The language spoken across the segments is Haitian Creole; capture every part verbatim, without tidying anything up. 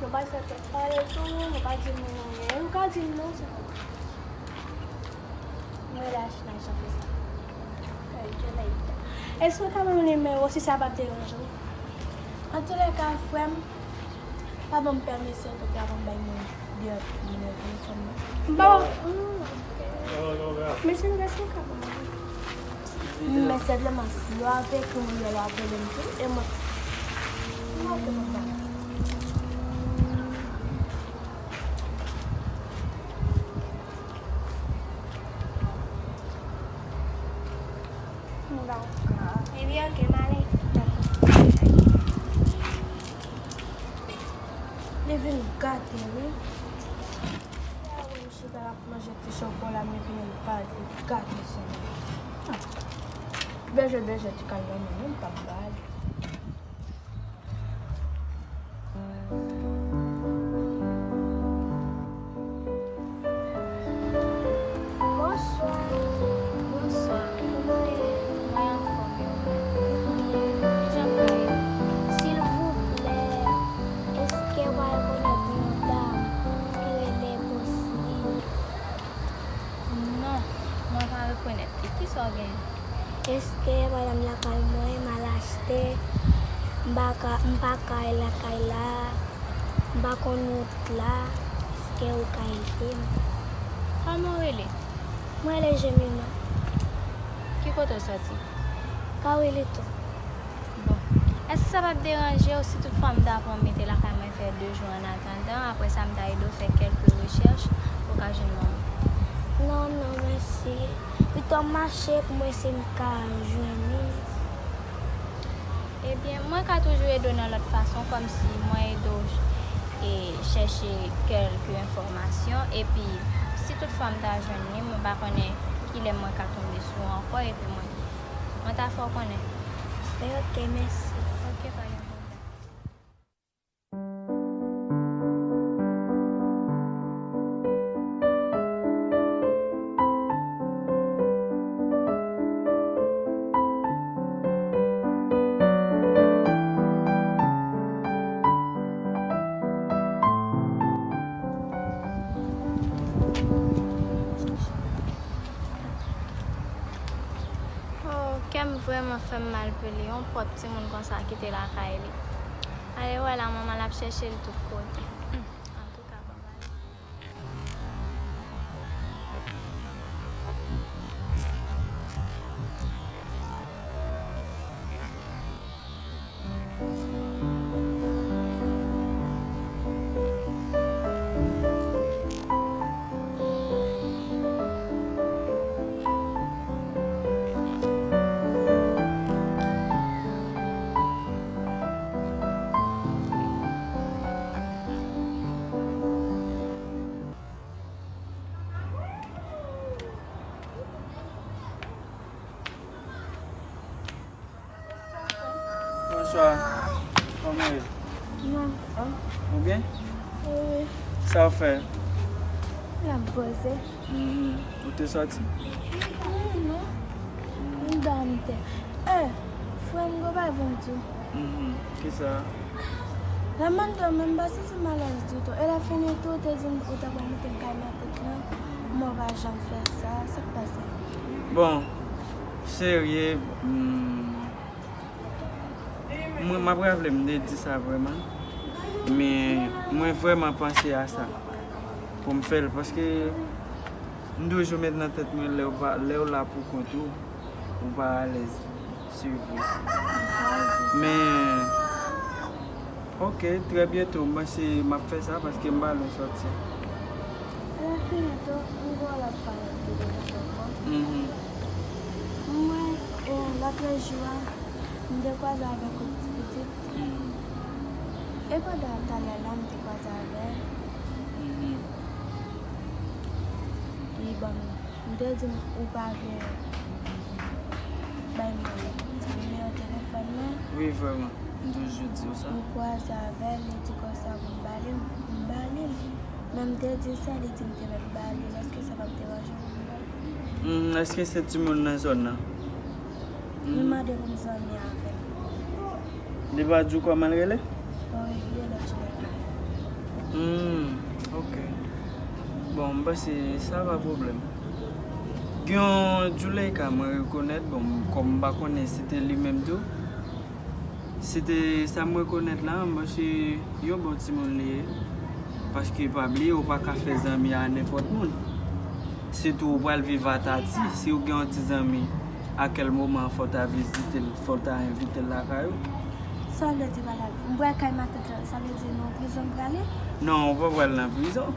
Nou pa fè tèt pale tou, nou pa di m nou renmen. Nou ka di m non, se pou. Mwen lach nan jan fè sa. Ay, Janaïta. Èske w ka ban m nimewo w si sa p ap deranje w? Antoulèka, frè m, pa ban m pèmisyon pou w ka ban m bay moun deyò nimewo telefòn nan. M pa. Men se nou, èske w ka ban m? Men senpleman, si w ap ekri m, lè w ap rele m tou, e mwen. M pa gen pwoblèm. Ebyen, oke, m ale. Li vin gate, wi. Chita la ap manje ti chokola, men vini l pa di gate sou mwen. Bèje, bèje ti kal la, men m p ap ba li. Bonswa. Bonswa. Kòman w ye? Mwen anfòm, e ou menm? Jan w ye? Silvouplè, èske w pa rekonèt yon dam ki rele Bosline? Non, mwen pa rekonèt li. Kisa w genyen? Èske madanm lakay mwen, m al achte, m pa ka, m pa ka al lakay la, m pa konn wout la, èske ou ka ede m? Kòman w rele? Mwen rele Jemima. Ki kote w soti? Kawili tou. Bon. Èske sa p ap deranje w si toutfwa m ta pran w mete lakay mwen fè de jou annatandan, apre sa m ta ede w fè kèlke rechèch pou w ka jwenn manman? Non, non, mèsi. Pito m mache pou mwen si m ka jwenn li. Ebyen, mwen ka toujou ede w nan lòt fason, kòmsi mwen ede w e chèche kèlke enfòmasyon, epi si toutfwa m ta jwenn li, mwen pa konnen kilè mwen ka tonbe sou ou ankò, epi mwen, mwen ta fè w konnen. Oke, mèsi. Oke, pa gen pwoblèm. Oh, kè m vrèman fè m mal pou li, yon pwòp timoun konsa kite lakay li. Ale wè la, manman l ap chèche l tout kote. Hmm, antouka, ban m ale. Bonswa. Kòman w ye? Mwen anfòm. Ou byen? Wi, wi. Sa w fè? M ap poze. Mhm. Ou te sòti? Non, non. M dòmi tè. Eh, frè m, gon bagay pou m di w. Mhm. Kisa? Lè m mande w, men m pa santi m alèz ditou. E lè fini tou, ou te di m ou t ap monte kay matant lan, men w pa janm fè sa. Sa k pase? Bon, serye, hmm, mwen, m ap raple m te di sa vrèman, men mwen vrèman panse a sa pou m fè l, paske m toujou met nan tèt mwen lè w pa, lè w la pou kont ou, ou pa alèz. Se vre. Men, ok, trè byento, m panse m ap fè sa paske m pa lwen sòti. Lè fini tou, m gen yon lòt pawòl pou m di ankò. Mhm. Mwen, e, lòt jou a, m te kwaze avèk yon ti pitit. Mhm. E pandan talè la, m te kwaze avè l. Mhm. Li ban m M te di m ou pa vle bay mwen nimewo telefòn mwen. Wi, vrèman. M toujou di w sa. M kwaze avè l, li di konsa pou m ba li l, m ba li l. Men m te di l sa, li di m te mèt ba li l. Èske sa p ap deranje w pou m ba l? Hmm, èske se timoun nan zòn nan? Hmm. Li mande pou m zanmi avè l. Li pa di w kòman l rele? Wi, li rele Djinèka. Bon, m panse sa pa pwoblèm. Gen yon Djouleika mwen rekonèt, bon, kòm m pa konnen si te li menm tou. Si te sa m rekonèt la, m panse yon bon timoun li ye. Paske pa bliye, ou pa ka fè zanmi a nenpòt moun. Sitou ou pral viv a Tati, si ou gen yon ti zanmi, a kèl moman fò w ta vizite l, fò w ta envite l lakay ou. Sa w vle di pa la? M pral kay matant lan, sa vle di nan prizon m prale? Non, ou pa pral nan prizon.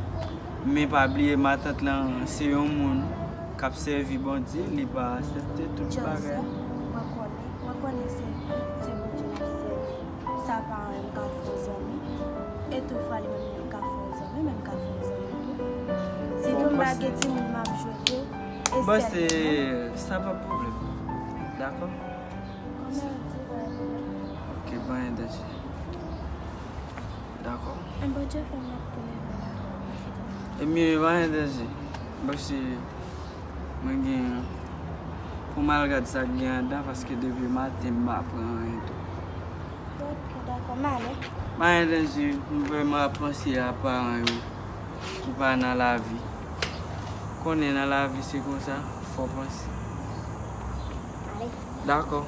Men pa bliye matant lan se yon moun k ap sèvi Bondye, li pa aksepte tout bagay. Mwen konnen, mwen konnen se, se Bondye m ap sèvi. Sa pa anyen, m ka fè w zanmi. E tou fwa li menm li ka fè w zanmi, men m ka fè w zanmi tou. Si tou m pa gen timoun m ap jwe tou, e sèl. Bon, se, sa pa pwoblèm. Dakò? Kòman w di wè? Ok, pa gen danje. Dakò. Enben, Bondye fè m ap konnen la. Ebyen, pa gen danje. Bon, se mwen gen pou m al gad sa k gen anndan, paske depi maten m pa pran anyen tou. Ok, dakò, m ale. Pa gen danje, m vrèman ap panse a paran yo ki pa nan lavi. Konnen nan lavi se konsa, fò panse. Ale. Dakò.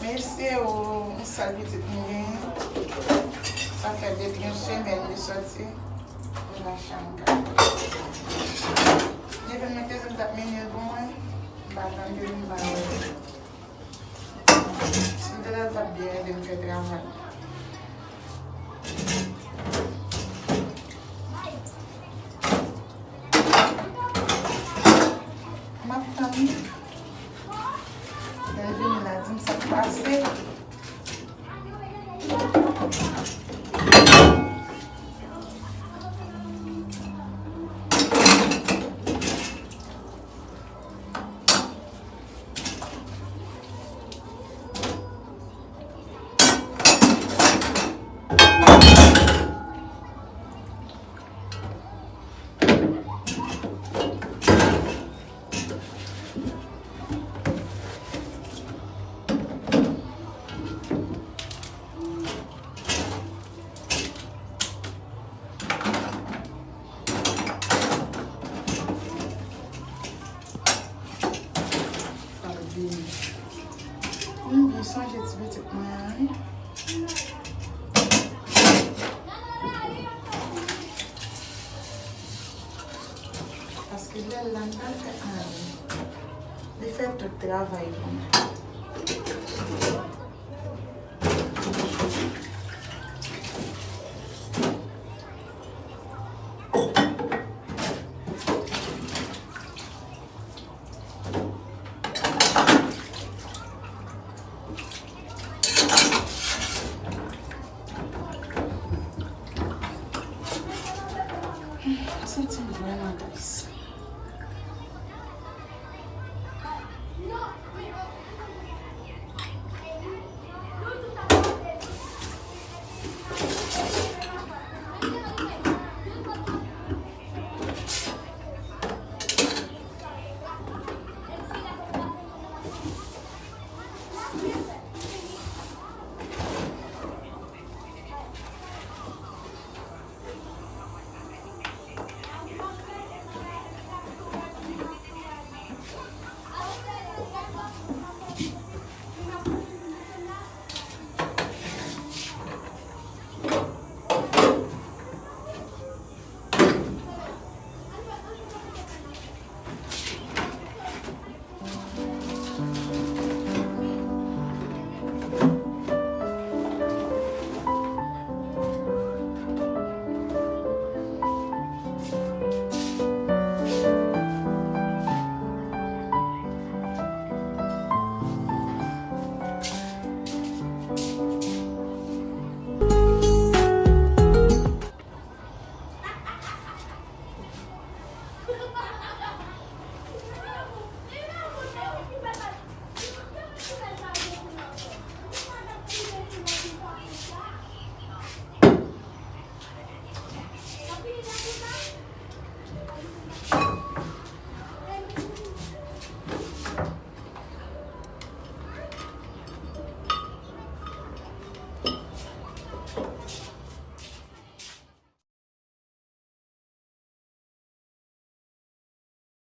Mesye o, yon sèl pitit m genyen. Sa fè depi yon semèn li sòti. Li pa chanm ka. Depi m mete zam t ap mennen l pou mwen, m pa tande l, m pa wè l. Si m te la, l t ap byen ede m fè travay. M ap tann li. Lè l vini la, di m sa k pase. Pral vini. M byen sonje ti pitit mwen an, wi. Paske lè l la, m pa fè anyen. Li fè tout travay pou mwen.